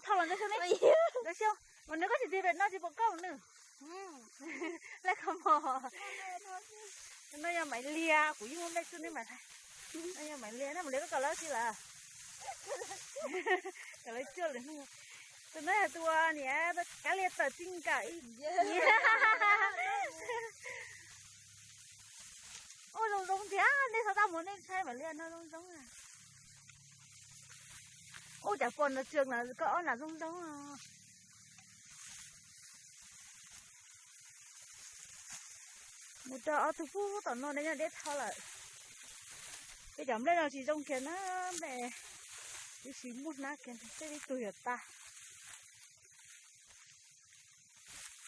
Txhob los Ntsuab Xyooj ne. Ntsuab Xyooj, mas nws koj tsis tig pem no tsis pom koj nws. Lej kho mos. No yog Maiv Liag, kuv yeej muaj nplej tsuj nej mam hais. No yog Maiv Liag, Maiv Liag koj kom lawv tsis lawm. Kom lawv cuaj lwm hnub. Tus no yog tus niam kab liag tawm txij nkawm ib. Ua zoo zoo thiab, nej txhob tau mus nej ntshai Maiv Liag no zoo zoo. Ua cas pom no tseem lawm koj ob nam zoo zoo. Mus rau ob tug pub tom no nej nyob deb tho lawm. Tej cov nplej no tsis zoo kiag na, nplej tib si muaj hnab kiag, tej ib tug yuav tag.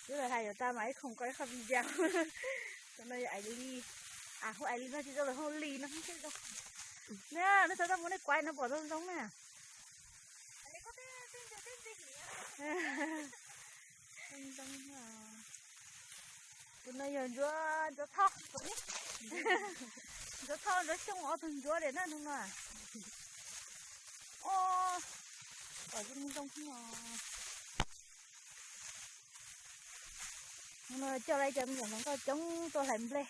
Twb los hais yuav tag mas ib khoom koj ib qho video. Tus no yog Ais Lis. Hu Ais Lis no tsis zoo los hu Lis no thiab zoo. Na, nej txhob tau mus nej kuaib no pom zoo zoo na. Tus no yog Ntsuab, Ntsuab Thoj. Ntsuab Thoj, Ntsuab Xyooj ob tug Ntsuab li na tus no. Os, zoo zoo. No coj lawv cov me nyuam hluas nkauj coob tuaj hlais nplej.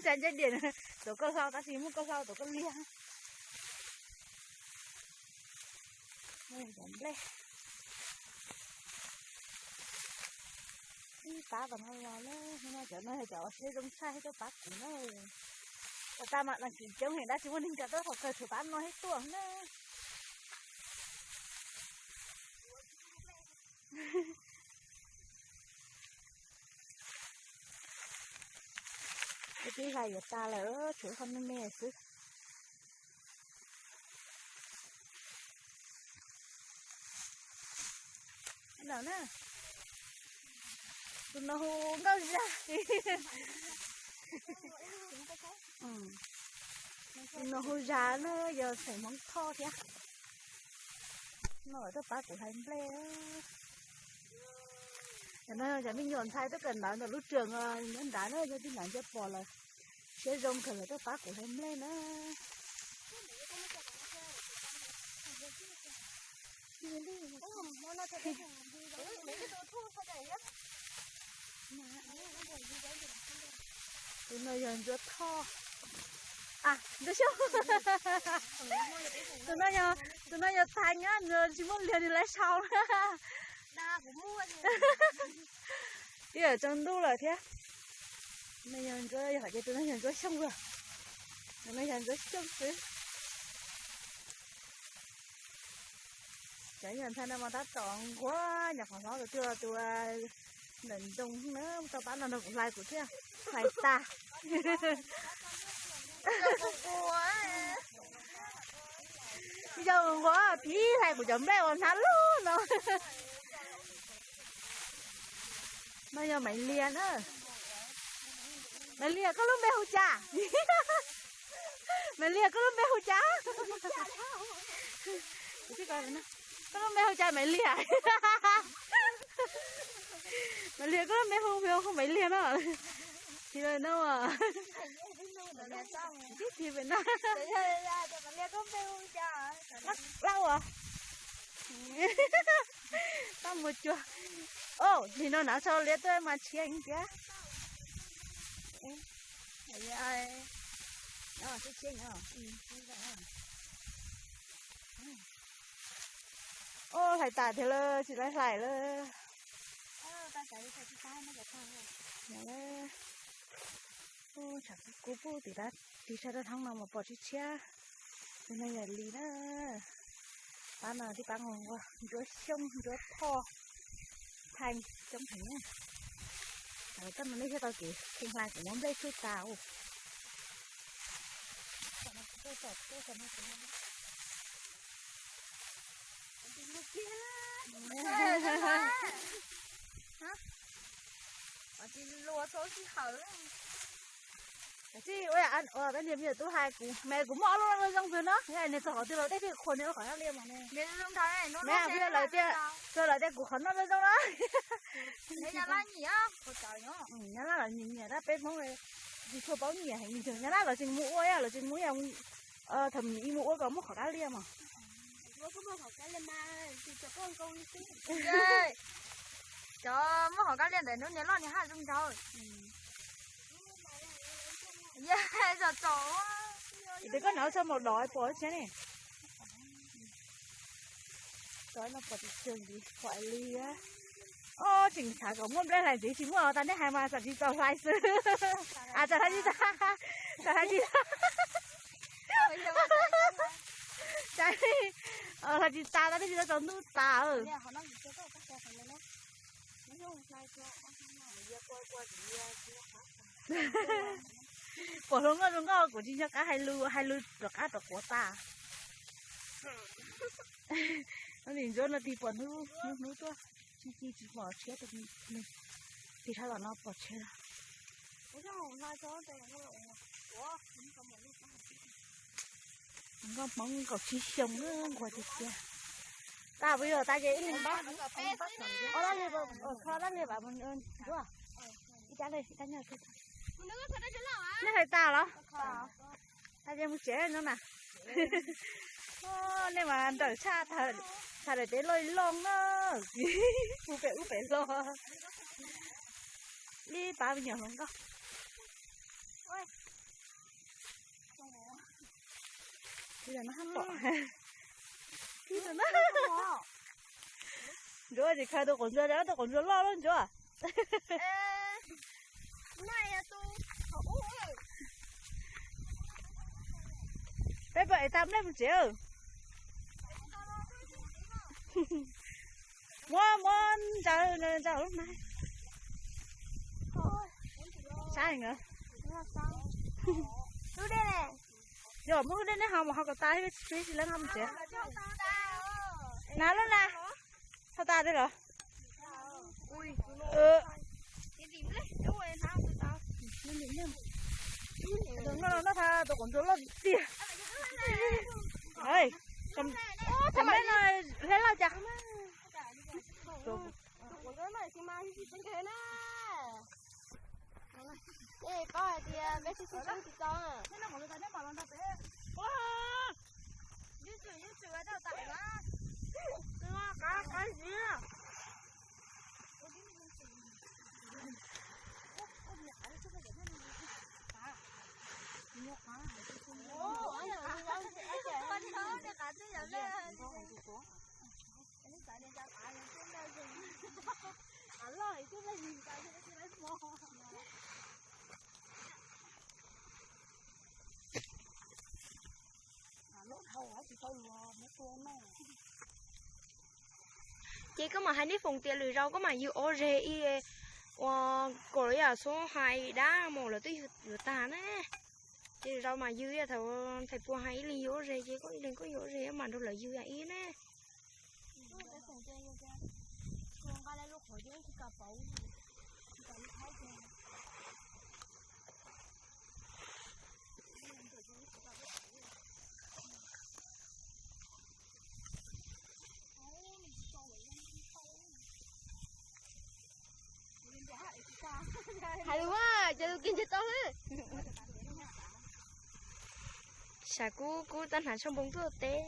Tsa ncej diam, tuav koj hlau tab sis muaj koj hlau tuav koj liag. Cov nplej ib pab tom no los na, cov no yog cov siab zoo tshaj thiab tuaj pab kuv na. Ua tas mas neeg kim coob heev tab sis muaj neeg nrog tuaj qhov kawg tsuas pab no thiab tuaj na. Twb hlais yuav tas lawm, tshuav ib qho me me xwb. Lawm na. Tus no hu Nkauj Zaj. Tus no hu Zaj na, yog xeem Hmoob Thoj thiab. No lawv tuaj pab kuv hlais nplej. Cov no cov me nyuam ntxhais tuaj kawm ntawv ntawm lub trường nyob nrad na, yog tij nam ntsia pom lawm siab zoo kawg lawv tuaj pab kuv hlais nplej na. Tus no yog Ntsuab Thoj. Ntsuab Xyooj. Tus no yog, tus no yog Thaj Nyab, nws tsis muaj liag nws lawv sau na. Ib yam tsaus ntuj lawm thiab. No yog Ntsuab, yog hais tias tus no yog Ntsuab Xyooj lawm. Tus no yog Ntsuab Xyooj xwb. Cov nyuam ntxhais no mas tab tom nquag nyuam qhuav hlob tus twg los tus ntawm ntoo na, tau pab no nrog kuv hlais kuv thiab, hlais tas. Yog nquag thiab hlais kuv cov nplej uas hnab loj no. No yog Maiv Liag na. Maiv Liag, koj lub npe hu cas? Maiv Liag, koj lub npe hu cas? Koj lub npe hu cas Maiv Liag? Maiv Liag, koj lub npe hu, hu Maiv Liag no. Tsis no, tsis pem no. Lauj as. Tau mus cuag. Nim no hnav sau liab tuaj mas tshiab heev tiag. Oj, hlais tas tiag lawm, tsis tau hlais lawm. Tshav kub kub tim, tim sab rau thoob no mas pom tshiab tshiab. Tus no yog Lis na. Pab no tib pab nquag, Ntsuab Xyooj, Ntsuab Thoj, Thaj, coob heev na. Lawv tuaj no nej thiaj tau kev kheej hlais kuv muab nplej tsuj tas. Tsis ua peb niag me nyuam tub hais kuv, me kuv muaj ob lub zoo zoo kawg no, niag txog qhov twg los dej thiaj qhuav niag qhov no li mas ne. Me lawv tias kuv qhov no zoo zoo na. Nyab Laj los nyiam nyiam tab peb Hmoob tsis tshua paub nyiam heev, Nyab Laj los tseem mus ua, lawv tseem mus ib yam Thaum ib mus ua kom muaj qhov kab liaj mas. Cov muaj qhov kab liaj ntawm hnub niag loj niag haj zoo nraug. Yog tsom. Ces koj hnov txog maum dom pom tsev ne. Tsom no pom tsis tsw ntxiv pom li. Ob, tseem xav kom muaj nplej hlais ntxiv tsis muaj tas nej hais mas txawm tsis txaus hlais xwb. Txawm hlais tsis tas, txawm hlais tsis tas. Cas hlais tsis tas tas nej tsis tau tsaus ntuj tas. Pom hluas nkauj zoo nkauj kuv tsis nco qab hais lus, hais lus rov qab rov quav tas. Nim ntsuav no tig pom hnub, hnub tuaj, tsis, tsis pom tshiab, tig dhau los no pom tshiab. Nkauj Hmoob kaum tsib xyoo nquag tiag tiag. Tab sis yog tas ces ib leeg pab, ob leeg, kho ob leeg vam ntsuav. Ib rab, ib rab nyob. Nej hais tas los? Tas ces mus tsev no na. Nej mas nrawm tshaj, thaum daim teb loj loj na, mus pem ub pem los. Ib pab me nyuam hluas nkauj. Ntsuav tsis khaws tus qaum ntsuag, tus qaum ntsuag loj loj ntsuav. Peb puas ev tas nplej mus tsev? Muab, muab ntsaws, ntsaws lub na. Saib heev. Yog muab lub dej neb ho mus hau kom tas, tsis leej ho mus tsev. Na lub na, hau tas li los? Tus no no tha tus qaum ntsuag loj tiag. Tam no hle loj cas. Ej, paub hais tias peb sib sib tsis tau. Qab, qab zib. Ces koj mam hais neb foom tias lwm zaus koj mam yws ob zeg ib, ua kom yam xub hais dab mus lawv twb yuav tag na. Ces lwm zaus mam yws, thaum thais puas hais ib leeg yws ob zeg ces koj ib leeg koj yws ob zeg mam nrog lawv yws ib na. Hais lus mas, ces lus kiag ntshe tau. Sam kub kub tab hnav tshuaj npoo tuaj teb.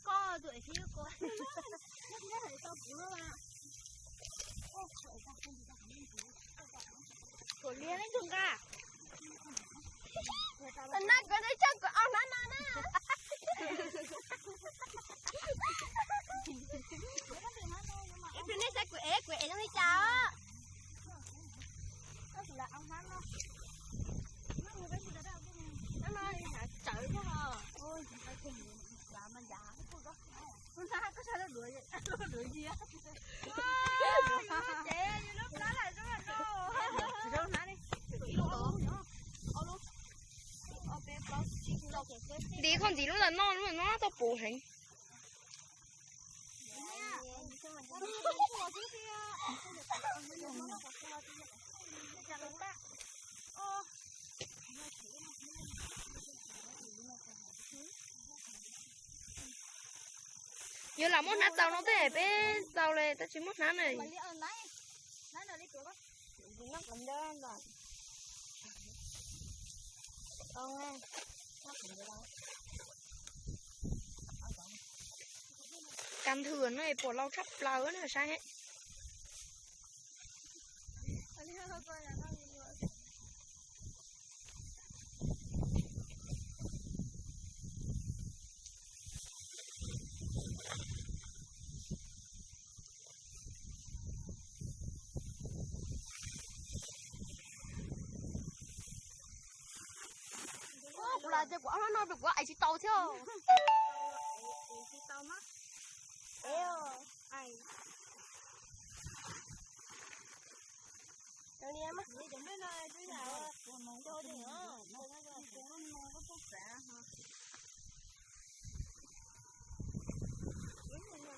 Koj tus ej sib koj. Kuv liag leej twg nqa. Tam no kuv twb coj kuv ob hnab no na. Ib pliag nej saib kuv ev, kuv ev zoo li cas os. Tsawv thiab os. Hnab koj sab lub duav, lub duav yias. Ces yus lub plab lam zoo no. Ntim koj ntxiv lub ntawm no, lub ntawm no tau puv heev. Yog lam muab hnab txaus no tej peb txaus li, tab tsis muab hnab na. Kas ntws no puas lau tshaj plaws na saib. Kuv lam tias kuv ob hnab no kuv ais tsis tau thiab.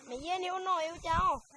Maiv Yias, neb ua no ua cas?